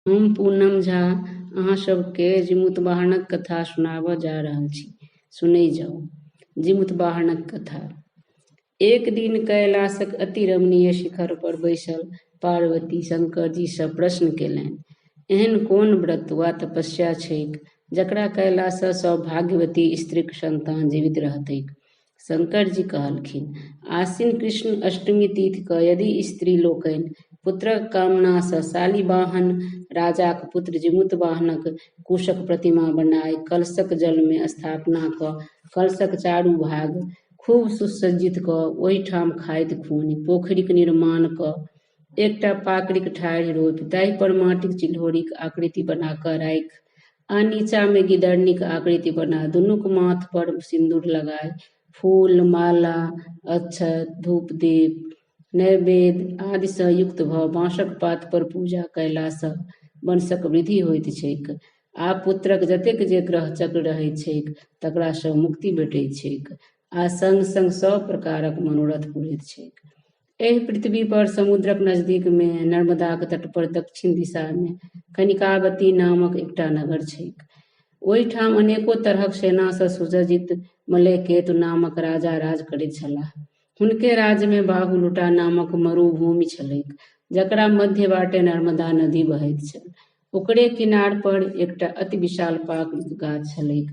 हम पूनम झा अहाँ सबके जिमूतवाहनक कथा सुनाबऽ जा रहल छी, सुनै जाउ। जिमूतवाहनक कथा। एक दिन कैलाशक अति रमणीय शिखर पर बैसल पार्वती शंकरजी सँ प्रश्न केलनि, एहन कोन व्रत वा तपस्या छैक जकरा कयला सँ सौभाग्यवती स्त्रीक संतान जीवित रहतैक? शंकरजी कहलखिन, आश्विन कृष्ण अष्टमी तिथि कऽ यदि स्त्री लोकनि पुत्रक कामना सँ शालिवाहन राजाक पुत्र जिमूतवाहनक कुशक प्रतिमा बनाय कलशक जल मे स्थापना कऽ कलशक चारू भाग खूब सुसज्जित कऽ ओहिठाम खाधि खूनि पोखरिक निर्माण कऽ एकटा पाकड़िक ठाढ़ि रोपि ताहि पर माटिक चिल्होरिक आकृति बना कऽ राखि आ नीचा मे गिदरनीक आकृति बना दुनूक माथ पर सिन्दूर लगाय फूल, माला, अक्षत, धूप, दीप, नैवेद्य आदि सँ युक्त भऽ बाँसक पात पर पूजा कयला सँ वंशक वृद्धि होइत छैक आ पुत्रक जतेक जे ग्रह चक्र रहैत छैक तकरा सँ मुक्ति भेटैत छैक आ संग-संग सब प्रकारक मनोरथ पुरैत छैक। एहि पृथ्वी पर समुद्रक नजदीक मे नर्मदाक तट पर दक्षिण दिशा मे कनिकावती नामक एकटा नगर छैक। ओहिठाम अनेको तरहक सेना सँ सुसज्जित मलयकेतु नामक राजा राज करैत छलाह। हुनके राज्य मे बाहुलुटा नामक मरुभूमि छलैक जकरा मध्य बाटे नर्मदा नदी बहैत छल। ओकरे किनार पर एकटा अति विशाल पाकड़िक गाछ छलैक।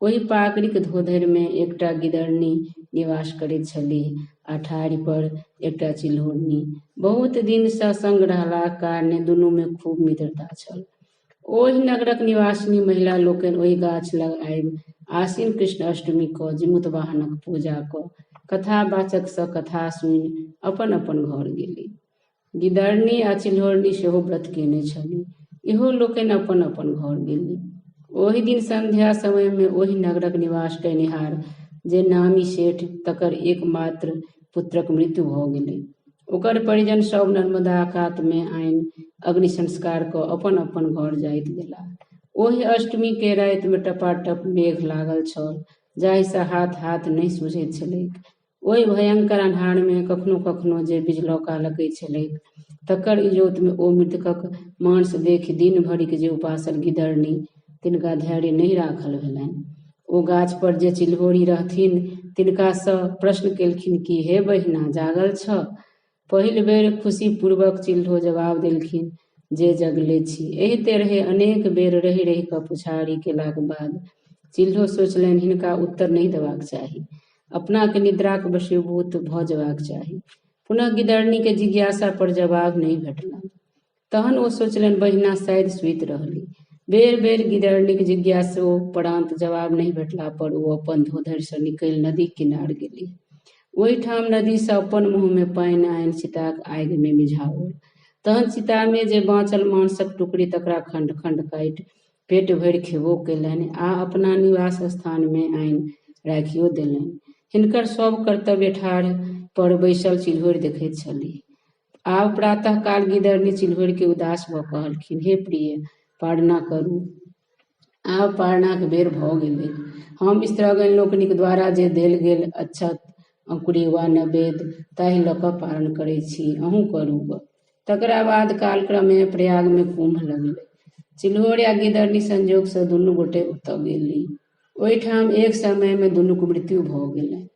ओहि पाकड़िक धोधरि मे एकटा गिदरनी निवास करैत छलीह आ ठाढ़ि पर एकटा चिल्होरनी। बहुत दिन सँ संग रहलाक कारणे दुनू मे खूब मित्रता छल। ओहि नगरक निवासिनी महिला लोकनि ओहि गाछ लग आबि आश्विन कृष्ण अष्टमी कऽ जिमूतवाहनक पूजा कऽ कथावाचक सँ कथा सुनि अपन-अपन घर गेली। गिदरनी आ चिल्होरनी सेहो व्रत केने छली। इहो लोकनि अपन-अपन घर गेली। ओहि दिन संध्या समय मे ओहि नगरक निवास कयनिहार जे नामी सेठ तकर एकमात्र पुत्रक मृत्यु भऽ गेलै। ओकर परिजन सब नर्मदा कात मे आनि अग्नि संस्कार कऽ अपन-अपन घर जाइत गेलाह। ओहि अष्टमी के राति मे टपाटप मेघ लागल छल जाहि सँ हाथ-हाथ नहि सुझैत छलैक। ओहि भयंकर अन्हार मे कखनो-कखनो जे बिजलौका लगैत छलैक तकर इजोत मे ओ मृतकक मांस देखि दिन भरिक जे उपासल गिदरनी तिनका धैर्य नहि राखल भेलनि। ओ गाछ पर जे चिल्होरि रहथिन तिनका सँ प्रश्न केलखिन, की हे बहिना, जागल छह? पहिल बेर खुशीपूर्वक चिल्हो जवाब देलखिन जे जगले छी। एहि तरहें अनेक बेर रहि-रहि कऽ पुछारी केलाक बाद चिल्हो सोचलनि हिनका उत्तर नहि देबाक चाही। अपना केँ निद्राक वशीभूत भऽ जेबाक चाही। पुनः गिदरनी के जिज्ञासा पर जवाब नहि भेटलनि। तहन ओ सोचलनि बहिना शायद सुति रहली। बेर-बेर गिदरनीक जिज्ञासोपरान्त जवाब नहि भेटला पर ओ अपन धोधरि सँ निकलि नदीक किनार गेलीह। ओहिठाम नदी सँ अपन मुँह मे पानि आनि चिताक आगि मे मिझाओल। तहन चिता मे जे बाँचल मांसक टुकड़ी तकरा खण्ड-खण्ड काटि पेट भरि खेबो केलनि आ अपना निवास स्थान मे आनि राखियो देलनि। हिनकर सब कर्तव्य ठाढ़ि पर बैसल चिल्होरि देखैत छलीह। आब प्रातःकाल गिदरनी चिल्होरि केँ उदास भऽ कहलखिन, हे प्रिय, पारणा करू। आब पारणाक बेर भऽ गेलैक। हम स्त्रीगण लोकनिक द्वारा जे देल गेल अक्षत, अंकुरी वा नैवेद्य ताहि लऽ कऽ पारण करैत छी, अहूँ करू गऽ। तकरा बाद कालक्रमे प्रयाग मे कुम्भ लगलै। चिल्होरि आ गिदरनी संयोग सँ दुनू गोटे ओतऽ गेली। ओहिठाम एक समय मे दुनूक मृत्यु भऽ गेलनि।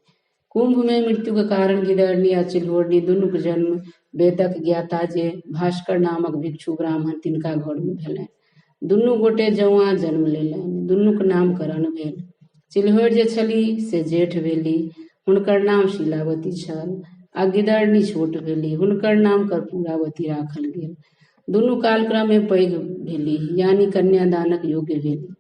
कुम्भ मे मृत्युक कारण गिदरनी आ चिल्होरनी दुनूक जन्म वेदक ज्ञाता जे भास्कर नामक भिक्षु ब्राह्मण तिनका घर मे भेलनि। दुनू गोटे जौआँ जन्म लेलनि। दुनूक नामकरण भेल। चिल्होरि जे छलीह से जेठ भेलीह, हुनकर नाम शीलावती छल आ गिदरनी छोट भेलीह, हुनकर नाम कर्पूरावती राखल गेल। दुनू कालक्रमे पैघ भेलीह यानि कन्यादानक योग्य भेलीह।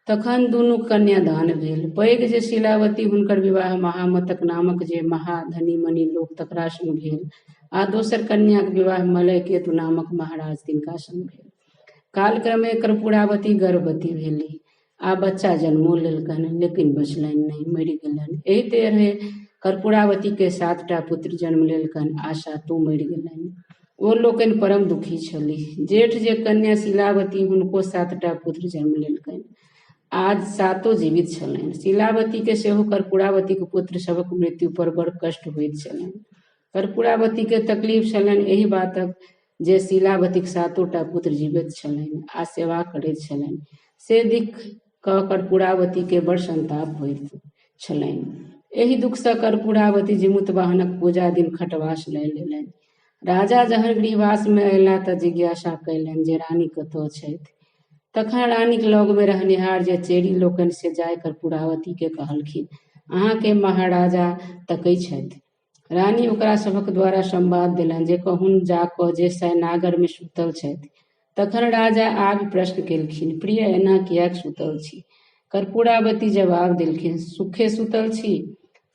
तखन दुनूक कन्यादान भेल। पैघ जे शीलावती हुनकर विवाह महामतक नामक जे महाधनी-मनी लोक तकरा संग भेल आ दोसर कन्याक विवाह मलयकेतु नामक महाराज तिनका संग भेल। कालक्रमे कर्पूरावती गर्भवती भेलीह आ बच्चा जन्मो लेलकनि, लेकिन बचलनि नहि, मरि गेलनि। एहि तरहें कर्पूरावती के 7टा पुत्र जन्म लेलकनि आ सातो मरि गेलनि। ओ लोकनि परम दुखी छलीह। जेठ जे कन्या शीलावती हुनको 7टा पुत्र जन्म लेलकनि आ सातो जीवित छलनि। शीलावती के सेहो कर्पूरावतीक पुत्र सभक मृत्यु पर बड़ कष्ट होइत छलनि। कर्पूरावती के तकलीफ छलनि एहि बातक जे शीलावतीक सातोटा पुत्र जीवित छलनि आ सेवा करैत छलनि, से देख कऽ कर्पूरावती के बड़ संताप होइत छलनि। एहि दुख सँ कर्पूरावती जीमूतवाहनक पूजा दिन खटवास लय लेलनि। राजा जहन गृहवास मे अयलाह तऽ जिज्ञासा कयलनि जे रानी कतऽ छथि। तखन रानीक लग मे रहनिहार जे चेरी लोकनि से जाय कर्पूरावती के कहलखिन, अहाँके महाराजा तकै छथि। रानी ओकरा सभक द्वारा संवाद देलनि जे कहुन जा कऽ जे सैनागर मे सुतल छथि। तखन राजा आबि प्रश्न केलखिन, प्रिय, एना किएक सुतल छी? कर्पूरावती जवाब देलखिन, सुखे सुतल छी।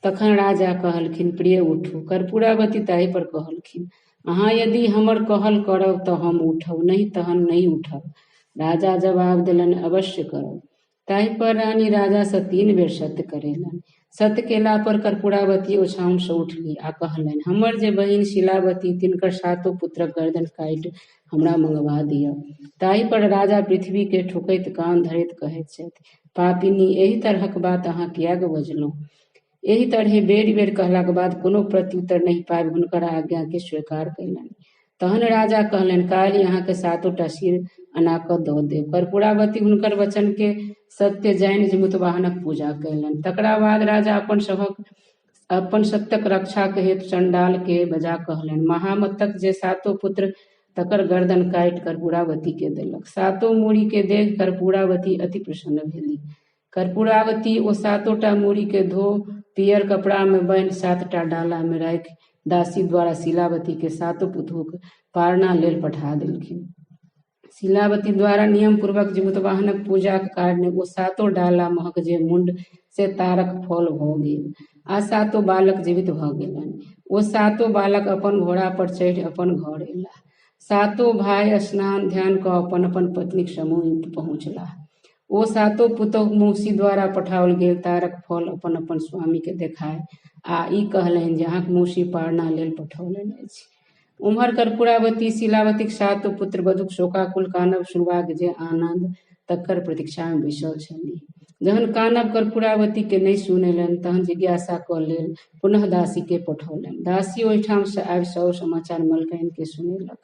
तखन राजा कहलखिन, प्रिय, उठू। कर्पूरावती ताहि पर कहलखिन, अहाँ यदि हमर कहल करब तऽ हम उठब, नहि तहन नहि उठब। राजा जवाब देलनि, अवश्य करब। ताहि पर रानी राजा सँ 3 बेर सत्य करेलनि। सत्य केला पर कर्पूरावती ओछाओन सँ उठली आ कहलनि, हमर जे बहिन शीलावती तिनकर सातो पुत्रक गर्दन काटि हमरा मंगवा दिअ। ताहि पर राजा पृथ्वी के ठोकैत कान धरैत कहैत छथि, पापिनी, एहि तरहक बात अहाँ किएक बजलहुँ? एहि तरहे बेर बेर कहलाक बाद कोनो प्रत्युत्तर नहि पाबि हुनकर आज्ञा के स्वीकार कयलनि। तहन राजा कहलनि, काल्हि अहाँके सातोटा सिर अना कऽ दऽ देब। कर्पूरावती हुनकर वचन के सत्य जानि जीमूतवाहनक पूजा कयलनि। तकरा बाद राजा अपन सत्यक रक्षाक हेतु चंडाल के बजा कहलनि, महामतक जे सातो पुत्र तकर गर्दन काटि कर्पूरावती के देलक। सातो मूड़ी के देख कर्पूरावती अति प्रसन्न भेली। कर्पूरावती ओ सातोटा मूड़ी के धो पियर कपड़ा में बान्हि 7टा डाला में राखि दासी द्वारा शीलावती के सातो पुतहुक पारणा लेल पठा देलखिन। शीलावती द्वारा नियम पूर्वक जीमूतवाहनक पूजाक कारणे ओ सातो डाला महक जे मुंड से तारक फल भऽ गेल आ सातो बालक जीवित भऽ गेलनि। ओ सातो बालक अपन घोड़ा पर चढ़ि अपन घर अयलाह। सातो भाय स्नान ध्यान कऽ अपन अपन पत्नीक समूह पहुँचलाह। ओ सातो पुतोहु मौसी द्वारा पठाओल गेल तारक फल अपन अपन स्वामी के देखाय आ ई कहलनि जे अहाँक मौसी पारणा लेल पठौलनि अछि। उम्हर कर्पूरावती शीलावतीक सातो पुत्र वधूक शोकाकुल कानब सुनबाक जे आनंद तकर प्रतीक्षा मे बैसल छलीह। जहन कानब कर्पूरावती के नहि सुनेलनि तहन जिज्ञासा कऽ लेल पुनः दासी के पठौलनि। दासी ओहिठाम सँ आबि सब समाचार मलकाइन के सुनेलक।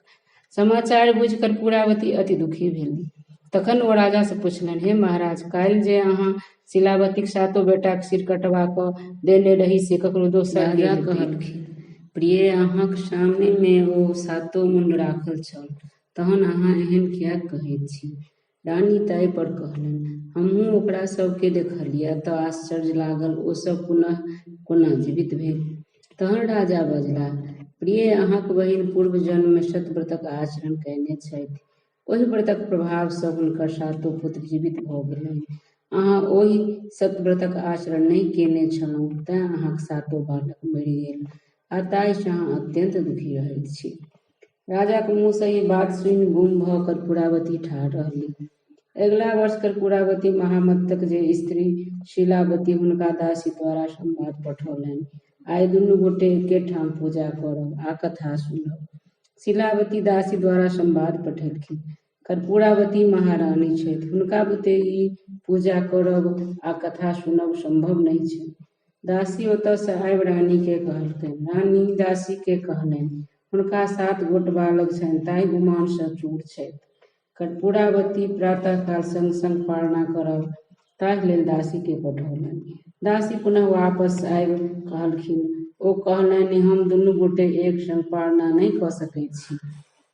समाचार बुझि कर्पूरावती अति दुखी भेली। तखन ओ राजा सँ पुछलनि, हे महाराज, काल्हि जे अहाँ शीलावतीक सातो बेटाक सिर कटवा कऽ देने रही से ककरो दोसर के राजा हेतै? कहलखिन, प्रिय, अहाँक सामने मे ओ सातो मुण्ड राखल छल, तहन अहाँ एहन किएक कहैत छी? रानी ताहि पर कहलनि, हमहूँ ओकरा सबके देखलियै तऽ आश्चर्य लागल, ओ सब पुनः कोना जीवित भेल? तहन राजा बजलाह, प्रिय, अहाँक बहिन पूर्व जन्म मे सतव्रतक आचरण कयने छथि। ओहि व्रतक प्रभाव सँ हुनकर सातो पुत्र जीवित भऽ गेलनि। अहाँ ओहि सतव्रतक आचरण नहि केने छलहुँ, तेँ अहाँक सातो बालक मरि गेल आ ताहि सँ अहाँ अत्यंत दुखी रहैत छी। राजाक मुँह सँ ई बात सुनि गुम भऽ कर्पूरावती ठाढ़ रहली। अगिला वर्ष कर्पूरावती महामत्तक जे स्त्री शीलावती हुनका दासी द्वारा संवाद पठौलनि, आइ दुनू गोटे एके ठाम पूजा करब आ कथा सुनब। शीलावती दासी द्वारा संवाद पठेलखिन, कर्पूरावती महारानी छथि, हुनका बुते ई पूजा करब आ कथा सुनब संभव नहि छनि। दासी ओतऽ सँ आबि रानी के कहलकनि। रानी दासी के कहलनि, हुनका 7 गोट बालक छनि, ताहि गुमान सँ चूर छथि। कर्पूरावती प्रातःकाल संग संग पारणा करब ताहि लेल दासी के पठौलनि। दासी पुनः वापस आबि कहलखिन, ओ कहलनि, हम दुनू गोटे एक संग पारणा नहि कऽ सकैत छी।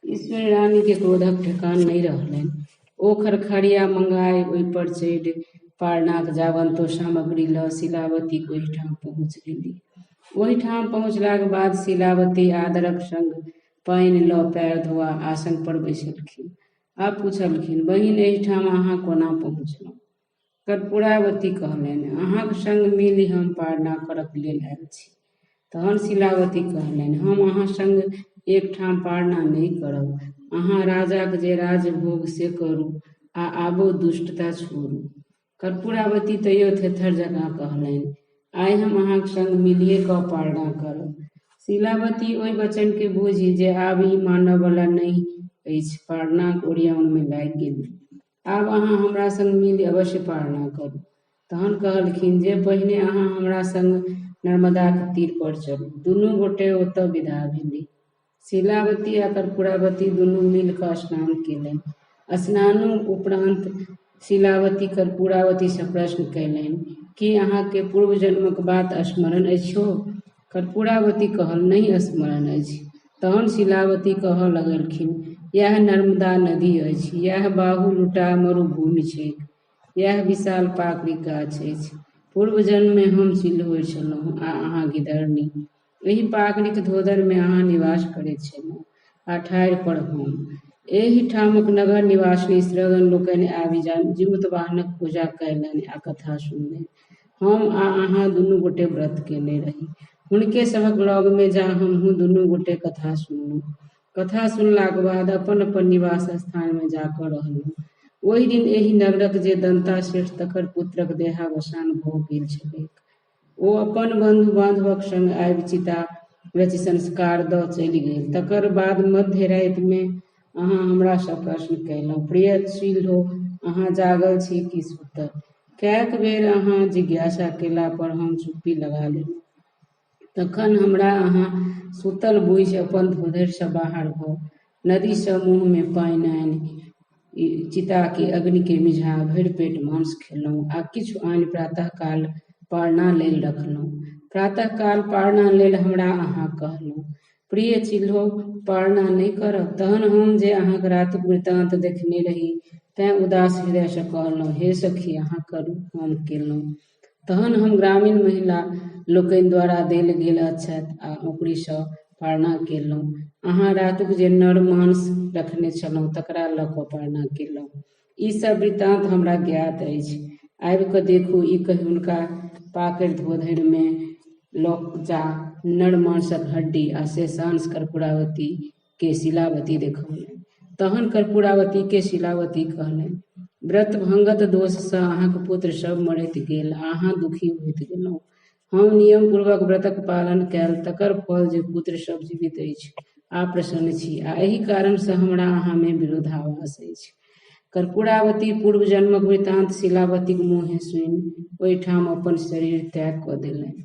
ई सुनि रानी के क्रोधक ठेकान नहि रहलनि। ओ खरखरिया मंगाय ओहि पर चढ़ि पारणाक जावंतो सामग्री लऽ शीलावतीक ओहिठाम पहुँच गेली। ओहिठाम पहुँचलाक बाद शीलावती आदरक संग पानि लऽ पैर धोआ आसन पर बैसलखिन आ पुछलखिन, बहिन, एहिठाम अहाँ कोना पहुँचलहुँ? कर्पूरावती कहलनि, अहाँक संग मिलि हम पारणा करक लेल आयल छी। तहन शीलावती कहलनि, हम अहाँ संग एकठाम पारणा नहि करब। अहाँ राजाक जे राजभोग से करू आ आबो दुष्टता छोड़ू। कर्पूरावती तैयो थेथर जकाँ कहलनि, आइ हम अहाँक संग मिलिए कऽ पारणा करब। शीलावती ओहि वचन के बूझि जे आब ई मानऽ बला नहि अछि, पारणाक ओरियान मे लागि गेली। आब अहाँ हमरा संग मिलि अवश्य पारणा करू। तहन कहलखिन जे पहिने अहाँ हमरा संग नर्मदाक तीर पर चलू। दुनू गोटे ओतऽ विदा भेली। शिलावती आ कर्पूरावती दुनू मिल कऽ स्नान केलनि। स्नानो उपरान्त शिलावती कर्पूरावती सँ प्रश्न कयलनि, की अहाँके पूर्व जन्मक बात स्मरण अछि? कर्पूरावती कहल, नहि स्मरण अछि। तहन शिलावती कहऽ लगलखिन, इएह नर्मदा नदी अछि, इएह बाहुलुटा मरुभूमि छैक, इएह विशाल पाकड़िक गाछ अछि। पूर्व जन्ममे हम सिल्होरि छलहुँ आ अहाँ गिदरनी। एहि पाकड़िक धोधरिमे अहाँ निवास करैत छलहुँ आ ठाढ़ि पर हम। एहि ठामक नगर निवासिनी स्त्रीगण लोकनि आबि जीमूतवाहनक पूजा कयलनि आ कथा सुनलनि। हम आ अहाँ दुनू गोटे व्रत केने रही। हुनके सभक लगमे जा हमहूँ दुनू गोटे कथा सुनलहुँ। कथा सुनलाक बाद अपन अपन निवास स्थानमे जा कऽ रहलहुँ। ओहि दिन एहि नगरक जे दन्ता सेठ तकर पुत्रक देहावसान भऽ गेल छलैक। ओ अपन बन्धु बान्धवक संग आबि चिता रचि संस्कार दऽ चलि गेल। तकर बाद मध्य रातिमे अहाँ हमरासँ प्रश्न कयलहुँ, प्रिय सिल्हो, अहाँ जागल छी कि सुतल? कएक बेर अहाँ जिज्ञासा केला पर हम चुप्पी लगा लेलहुँ। तखन हमरा अहाँ सुतल बुझि अपन धोधरिसँ बाहर भऽ नदीसँ मुँहमे पानि आनि चिताके अग्निके मिझा भरि पेट मांस खेलहुँ आ किछु आनि प्रातःकाल पारणा लेल रखलहुँ। प्रातःकाल पारणा लेल हमरा अहाँ कहलहुँ, प्रिय चिल्हो, पारणा नहि करब? तहन हम जे अहाँक रातुक वृत्तान्त देखने रही तेँ उदास हृदयसँ कहलहुँ, हे सखी, अहाँ करू, हम केलहुँ। तहन हम ग्रामीण महिला लोकनि द्वारा देल गेल अक्षत आ औंकुरीसँ पारणा केलहुँ। अहाँ रातुक जे नर मांस रखने छलहुँ तकरा लऽ कऽ पारणा केलहुँ। ई सब वृत्तान्त हमरा ज्ञात अछि। आबि कऽ देखू। ई कहि हुनका पाकड़ि धोधरिमे लऽ जा नर मांसक हड्डी आ शेषांश कर्पूरावती के शिलावती देखौलनि। तहन कर्पूरावती के शिलावती कहलनि, व्रत भंगत दोषसँ अहाँक पुत्र सब मरैत गेल आ अहाँ दुखी होइत गेलहुँ। हम नियम पूर्वक व्रतक पालन कयल, तकर फल जे पुत्र सब जीवित अछि आ प्रसन्न छी आ एहि कारणसँ हमरा अहाँमे विरोधाभास अछि। कर्पूरावती पूर्व जन्मक वृत्तान्त शिलावतीक मुँहे सुनि ओहिठाम अपन शरीर त्याग कऽ देलनि।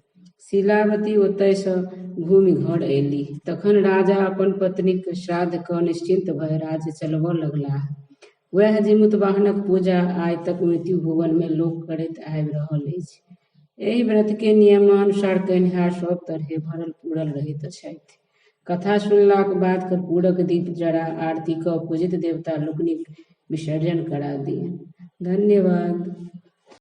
शिलावती ओतयसँ घूमि घर अयलीह। तखन राजा अपन पत्नीक श्राद्ध कऽ निश्चिन्त भऽ राज्य चलबऽ लगलाह। वएह जीमूतवाहनक पूजा आइ तक मृत्यु भुवनमे लोक करैत आबि रहल अछि। एहि व्रतके नियमानुसार कयनिहार सभ तरहे भरल पूरल रहैत छथि। कथा सुनलाक बाद कर्पूरक दीप जरा आरती कऽ पूजित देवता लोकनिक विसर्जन करा दियनि। धन्यवाद।